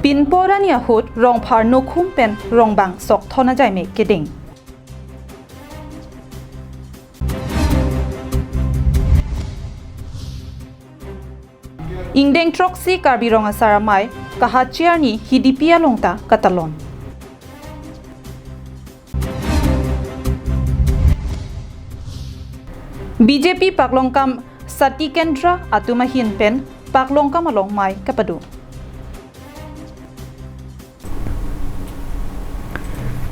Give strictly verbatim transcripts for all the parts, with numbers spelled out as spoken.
Pinpo arni ahut Rongphar Nokhum pen Rongbang Sokthon ajaimek kedeng. Ingdeng throksi Karbi Rong Asar Amei kahache arni Hidipi along ta katalon. B J P Paklongkam Sati Kendra atum ahin pen Paklongkam along mei kapado.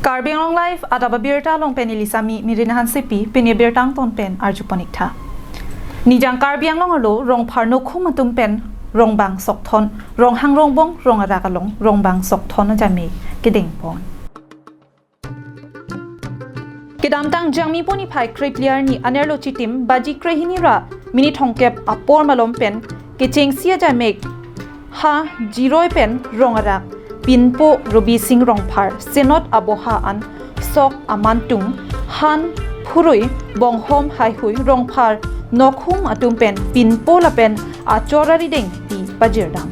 Karbi Anglong Live adap abirta along pen neli Sami Mirina Hansepi, pini abirta angton pen arjupon ik tha. Nijang Karbi Anglong arlo Rongphar Nokhum atum pen Rongbang Sokthon, Ronghang Rongbong Rong Arak along Rongbang Sokthon ajaimek kedengpon. Kedamtang Jangmi puni phai krip liar ni anerlo chitim baji krehini ra minit thomkep apor malom pen kechengsi ajaimek ha Jiroi pen Rong Arak Pinpo Robising Rongphar Senot aboha an sok amantung han phurui bonghom haihui Rongphar Nokhum atum pen Pinpo lapen achor arideng pi pajirdam.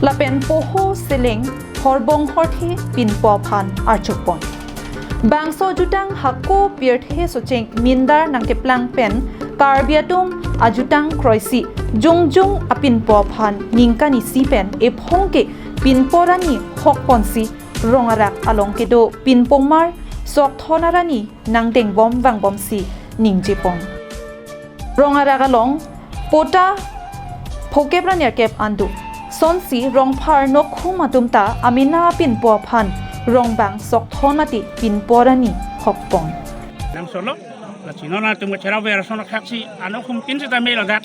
Lapen poho seleng horbong horthe Pinpo aphan archokpon. Bangso ajutang hako pirthe Socheng Mindar nangkeplang pen Karbi atum ajutang kroisi jongjong apinpo aphan ningkan isi pen ephong ke Pinpo arni hokponsi Rong Arak along kedo Pinpomar Sokthon arni nangdengbom vangbomsi ningjepon. Rong Arak along pota phokep ra nerkep an do. Sonsi Rongphar Nokhum atum ta amena apinpo aphan Rongbang Sokthon mate Pinpo arni hokpon. Nang solo, lasi non atum ke cheraver sono khaksi anokhum tin sita me ladak.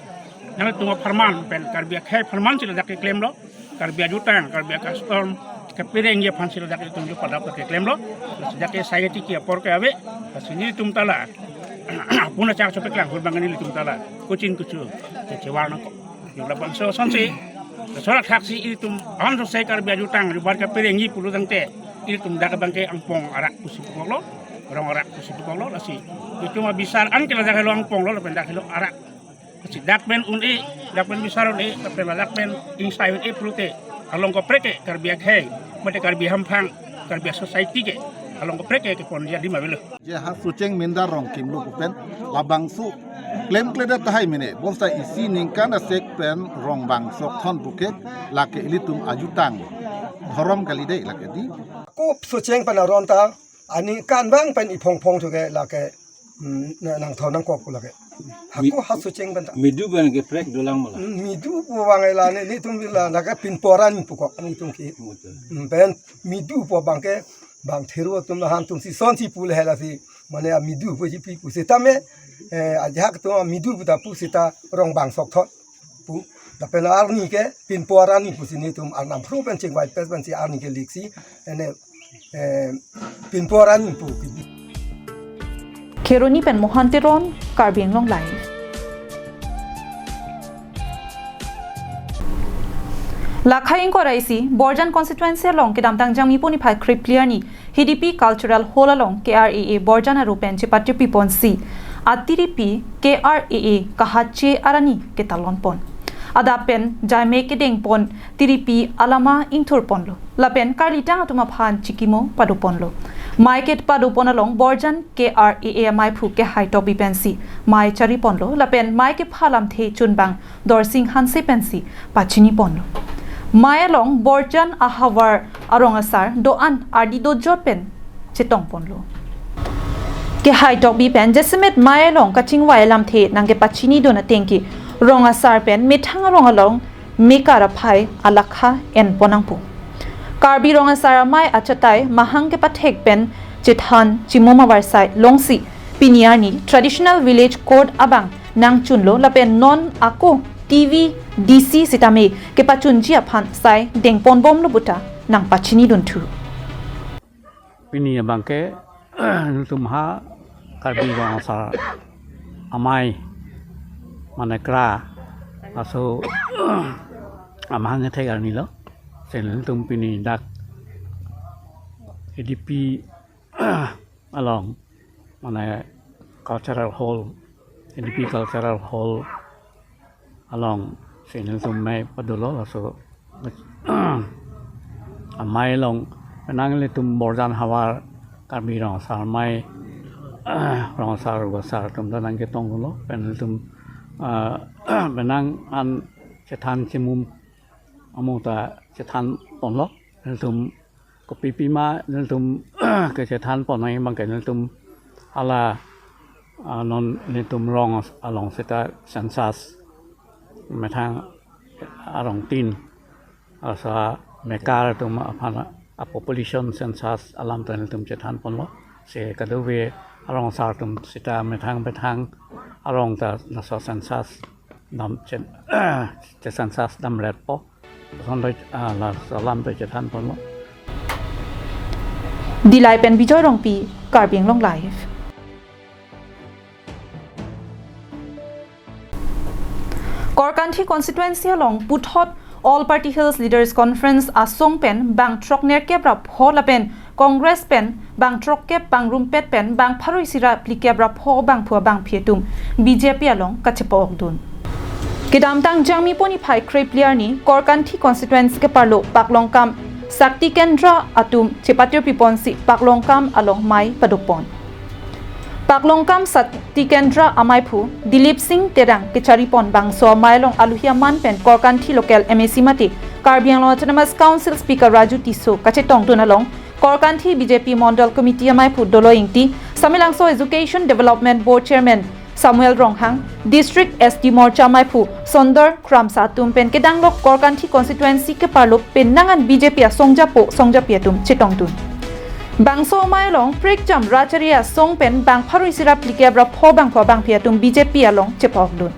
Nangtum apharman pen Karbi akhei apharman si ladak keklemlo. Karbi ajutang, Karbi acustom, kapirengji aphan si ladak itum ju padap keklemlo. Lasi dak ke sai tiki apor ke ave, lasi nelitum ta la. Puna chak chopeklang hur bang nelitum ta la. Kuchin kuchu, kechewar nangkok. Ju labangso sonsi, sorak thaksi itum, anso sai Karbi ajutang, jubar kapirengji pulo tangte, itum dak abangke angpong arak pusi pukoklo, Rong Arak pusi pukoklo, lasi. Itum abisar an ke ladak helo angponglo, lapen dak helo arak. Si dak pen un-e, dak pen bisar un-e, dak pen ladak pen ingsai un-e pulote, along kaprek ke Karbi akhei, mate Karbi hamphang, Karbi society ke, along kaprek ke keponji adim avelo. Je ha Socheng Mindar Rongkim lo pu pen, labangso klemkledet tahai mene, bonsai isi ningkan asek pen Rongbang Sokthon pu ke, lake ilitum ajutang dhorom kali dei lake di. Ko Socheng pen aron ta, aningkan vang pen iphongphong thu ke lake, mm, na-, nangthon nangkok pu lake. Hako Mi-, ha Socheng pen ta. Midu pen keprek dolang mala. Mm, midu pu vang la ne, netum la lake Pinpo arni pukok netum ke. Betul. Mm, pen midu pu abangke, bang theru atum la han atum si sonsi pu le lasi. Mane amidu puji pi pu sitame, eh, ajahak atum amidu pu ta pu sita Rongbang Sokthon pu, lapen arni ke Pinpo arni pusi netum arnam phro pen chingvai pes pensi arni ke liksi, ene, eh, Pinpo arni pu. Kheroni pen Mohan Teron, Karbi Anglong Live. Lakhai ingkoi ra isi, Borjan constituency along kedamtang Jangmi puni phai krip liar ni, Hidipi Cultural Hall along K R A A Borjan aru pen chepatiri ponsi, atiripi K R A A kahache arni ketalon pon. Adap pen jaimek kedengpon tiripi alama ingthur ponlo. Lapen karlitang atum aphan chikimo pado ponlo. Mei kepado pon along Borjan K R A A amei aphu Kehai Tokbi pensi mei chari ponlo. Lapen mei kepha alamthe chunbang Dorsing Hanse pensi pachini ponlo. Mei along Borjan ahavar arong asar do-an ardi dojot pen chetong ponlo. Kehai Tokbi pen jasemet mei along kachingvai alamthe nangkepachini dun ateng ke rong asar pen methang arong along mekar aphai alakha en pon nangpo. Karbi Rong Asar Amei achatai mahang kepathek pen chethan chimum avarsai longsi pini arni Traditional Village Court abang nangchunlo lapen non ako T V D C sitame kepachunji aphan sai dengponbomlo puta nangpachini dunthu. Pini abangke nelitum ha Karbi Rong Asar Amei mane kra aso amahang kethek arni lo. Sen nelitum pini dak A D P along mane cultural hall, A D P cultural hall along sen nelitum mei padolo laso Amei along penang ilitum Borjan havar Karbi Rong Asar Amei, Rong Asar Rup Asar atum ta nangketong dunlo, pen ilitum, ah, penang an chethan chimum amo ta chethan ponlo, ilitum kopi pima ilitum kechethan pon nangji abangke ilitum hala, ah, non ilitum rong along seta census methang arong tin, asa mekar atum aphan a population census alam ta ilitum chethan ponlo. Si kadokave arong asar atum seta methang methang arong ta laso census dam chen, che census damretpo. Lason ta, ah, laso alam ta chethan ponlo. Dillai pen Bijoy Rongpi, Karbi Anglong Live. Korkanthi constituency along puthot All Party Hills Leaders Conference asong pen bang throknerkep ra pho lapen Congress pen bang throkkep bang rumpet pen bang pharo isi ra phlikep ra pho bangphu abangphi atum B J P along kachepa-okdun. Kedamtang Jangmi pon niphai krephli arni Korkanthi constituency keparlo Paklongkam Sakti Kendra atum chepatirpi ponsi Paklongkam along mei padopon. Paklongkam Sakti Kendra ameiphu Dilip Singh Terang kechari pon bangso amei along aluhi aman pen Korkanthi local M A C mate Karbi Anglong Autonomous Council Speaker Raju Tisso kachetongdun along Korkanthi B J P Mondol Committee ameiphu Dolo Ingti, Samelangso Education Development Board Chairman Samuel Ronghang, District S T Morcha ameiphu Sondor Kramsa atum pen kedanglok Korkanthi constituency keparlo penang an B J P asong japo song japi atum chetongdun. Bangso amei along prekjam Rachari asong pen bang pharo isi ra phlikep ra pho bangphu abangphi atum B J P along chepa-okdun.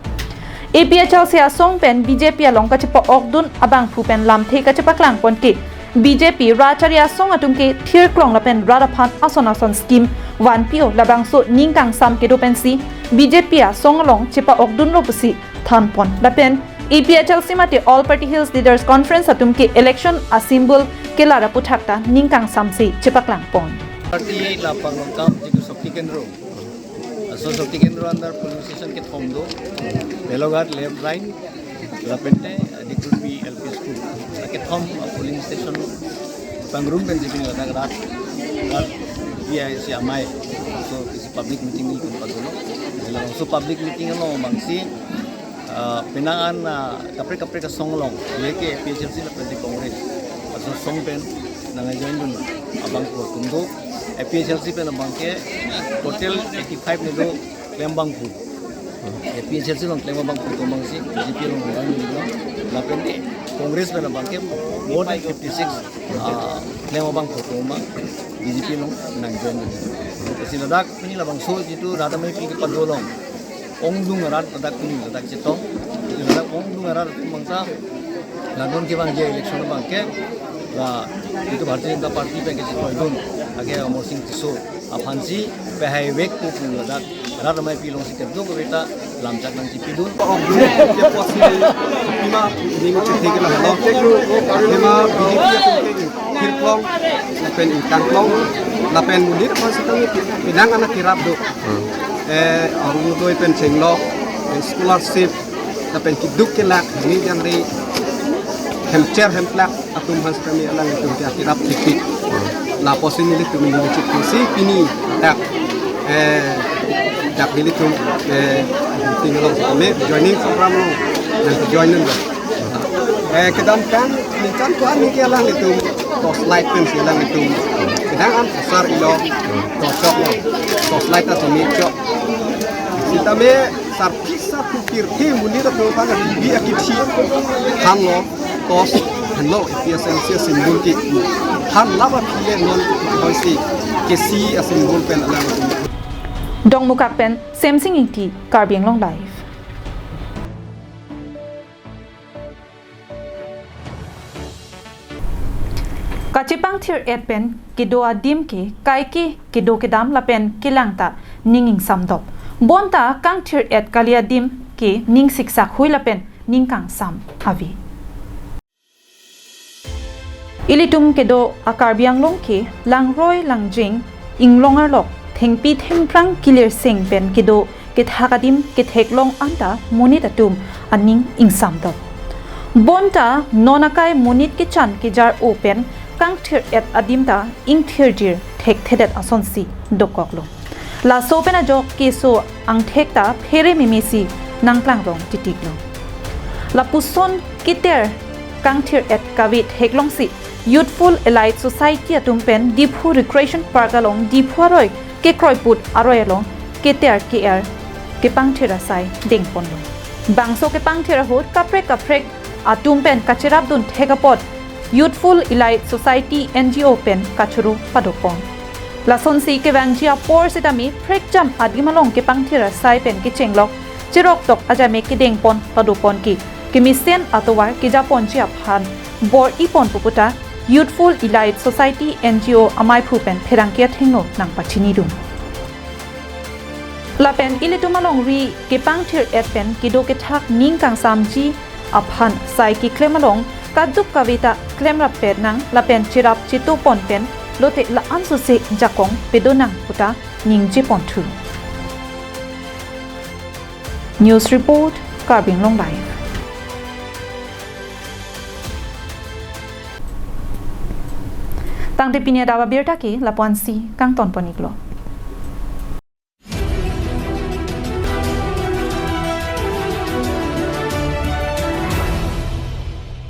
A P H L C asong pen B J P along kachepa-okdun abangphu pen lamthe kachepaklang pon ke B J P Rachari asong atum ke thirklong lapen rat aphan ason ason scheme vanpi-o labangso ning kangsam kedo pensi B J P asong along chepa-okdunlo pusi than pon. Lapen A P H L C mate All Party Hills Leaders Conference atum ke election a symbol kelar aputhak ta ning kangsamsi chepaklang pon. Party la Paklongkam jitu Sakti Kendra. Laso Sakti Kendra under polling station kethom do. Beloghat left line. Lapente Dikrutpi L P School. Kethom polling station pangrum pen jibin ladak rat. Rat B I C amei. So isi public meeting neli pen padulo. Laso public meeting along bangsi, ah, penang an, ah, kaprek kaprek asong along, lake A P H L C lapen di Congress asong pen nangjoindun abangphu atum do. A P H L C pen abangke total eighty five ne do klem abangphu. A P H L C along klem abangphu atum bangsi B J P along nangjoindun do. Lapen di Congress pen abangke more than fifty six, ah, klem abangphu atum abang B J P along nangjoindun do. Lasi ladak pini labangso jitu rat ameipi kepado along ongdung arat ladak pini ladak chetong. Ladak ongdung arat bangsa la non kevangji election abangke la jitu Bharatiya Janata Party pen kechetoidun ake Amar Singh Tisso aphansi pehai vek pu pu ladak rat ameipi alongsi keduk veta lamchak nangchipidun. Ongdung ke posi pima ning chethek la lo. Pima B J P thirklong lapen ingkangklong lapen monit aphan sitame penang an kerap do. Eh, Orunodoi pen chenglo, eh, scholarship, lapen keduk kelak, ni jan ri hemcher hemplak atum aphan sitame alanglitum ke kerap thikthik. Lapusi nelitum neli chikthik si pini dak, eh, dak nelitum, eh, ting along sitame joining program along nangjoin lo. Eh, kedamtang ningkan ko-an ningke alanglitum torchlight pensi alanglitum kedang an pasar ilo, torchok lo, torchlight atum chok. Sitame sarpi sarpo pirthe monit atum aphan abibi akithi thanlo, torch thanlo, A P H L C symbol ke than laba phile non hoisi kesi a symbol pen alanglitum. Dongmukak pen Semsing Ingti, Karbi Anglong Live. Kachepangthir-et pen kedo adim ke kaike kedo kedam lapen kelang ta ning ingsamdop. Bonta kangthir-et kali adim ke ning siksak hui lapen ning kangsam ave. Ilitum kedo a Karbi Anglong ke langroi langjeng inglong arlok thengpi thengphrang kilir seng pen kedo kethak adim ketheklong anta monit atum aning ingsamdop. Bonta non akai monit kechan kejar-o pen kangthir-et adim ta ingthirjir thekthedet asonsi dokoklo. Laso pen ajok keso angthek ta phere memesi nangklangrong titiklo. Lapuson keter kangthir-et kave theklongsi Youthful Elite Society atum pen Diphu Recreation Park along Diphu aroi kekroiput aroi along keter ke-er kepangthir asai dengponlo. Bangso kepangthir ahut kaprek kaprek atum pen kacherapdun thek apot Youthful Elite Society N G O pen kachoro padopon. Lasonsi kevangji apor sitame prekjam adim along kepangthir asai pen kechenglok cheroktok ajame kedengpon padopon ke kemesen atovar kejaponji aphan bor-ipon puputa Youthful Elite Society N G O amaiphu pen pherangke athengno nangpachinidun. Lapen ilitum alongri kepangthir-et pen kedo kethak ning kangsamji aphan sai keklem along kaduk kave ta klemrappet nang lapen cherap chetopon pen lote la-an sose jakong pedonang puta ningjeponthu. News report, Karbi Anglong Live. Tangte pini adap abirta ke lapu-ansi kangtonpon-iklo.